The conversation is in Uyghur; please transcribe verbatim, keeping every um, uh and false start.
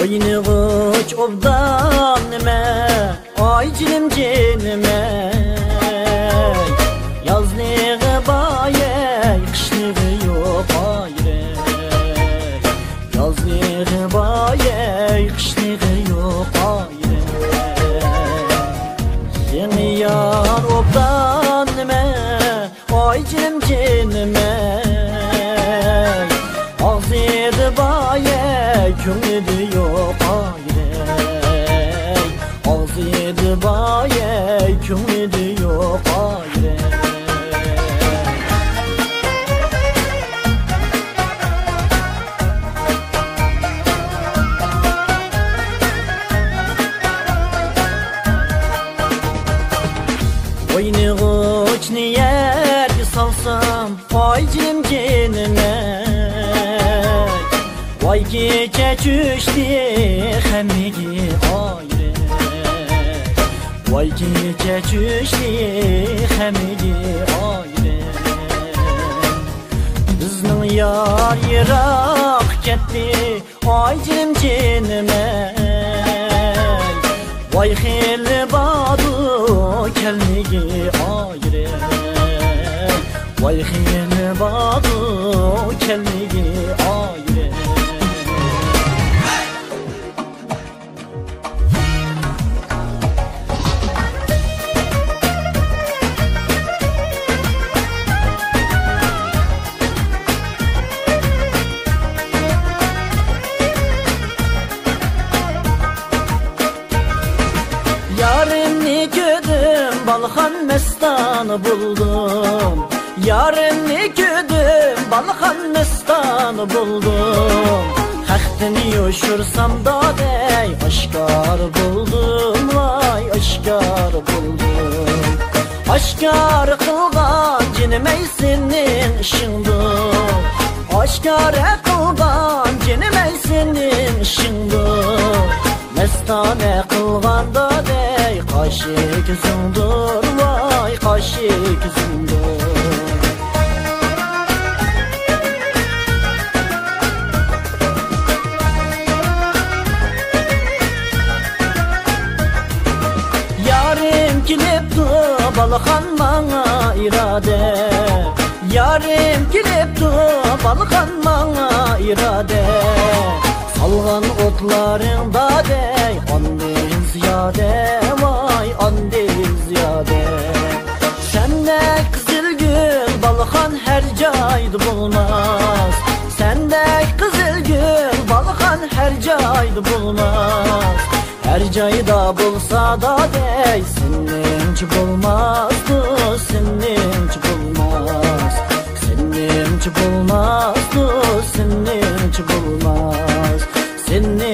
ئوينىغۇچ ئوبدان نېمە، ئاي جېنىم جېنىم ئەي. يازلىقى باي ئەي، قىشلىقى يوق ئايرى. يازلىقى باي ئەي، قىشلىقى يوق ئايرى. يېڭى يار ئوبدان نېمە، ئاي جېنىم جېنىم ئەي. ئاغزىدا باي ئەي، كۆڭلىدە يوق ئايرى. ئاغزىدا باي ئەي، كۆڭلىدە يوق ئايرى. ئوينىغۇچنى يەرگە سالسام، ئاي جېنىم جېنىم ئەي. ۋاي كېچە چۈشتى خەمىگە ئايرى. ۋاي كېچە چۈشتى خەمىگە ئايرى. بىزنىڭ يار يىراق كەتتى، ئاي جېنىم جېنىم ئەي. ۋاي خېلى باردۇ كەلمىگى ئايرى. ۋاي خېلى باردۇ كەلمىگى ئايرى. يارىمنى كۆردۈم، بالىخان مەستانە بولدۇم. يارىمنى كۆردۈم، بالىخان مەستانە بولدۇم. خەقتىن يوشۇرسام دادەي، ئاشكارا بولدۇم، ۋاي ئاشكارا بولدۇم. ئاشكارا قىلغان جېنىمەي سېنىڭ ئىشىڭدۇر. ئاشكارا قىلغان جېنىمەي سېنىڭ ئىشىڭدۇر. مەستانە قىلغاندا دەي قاشى كۆزۈڭدۇر، ۋاي قاشى كۆزۈڭدۇر. يارىم كېلىپتۇ بالىخان ماڭا ئىرادە. يارىم كېلىپتۇ بالىخان ماڭا ئىرادە. سالغان ئوتلارىڭ دادەي ئاندىن زىيادە، ۋاي ئاندىن زىيادە. سەندەك قىزىل گۈل بالىخان ھەر جايدا بولماس. سەندەك قىزىل گۈل بالىخان ھەر جايدا بولماس. ھەر جايدا بولسا دادەي، سېنىڭچە بولماستۇ، سېنىڭچە بولماس. سېنىڭچە بولماستۇ، سېنىڭچە بولماس. سېنى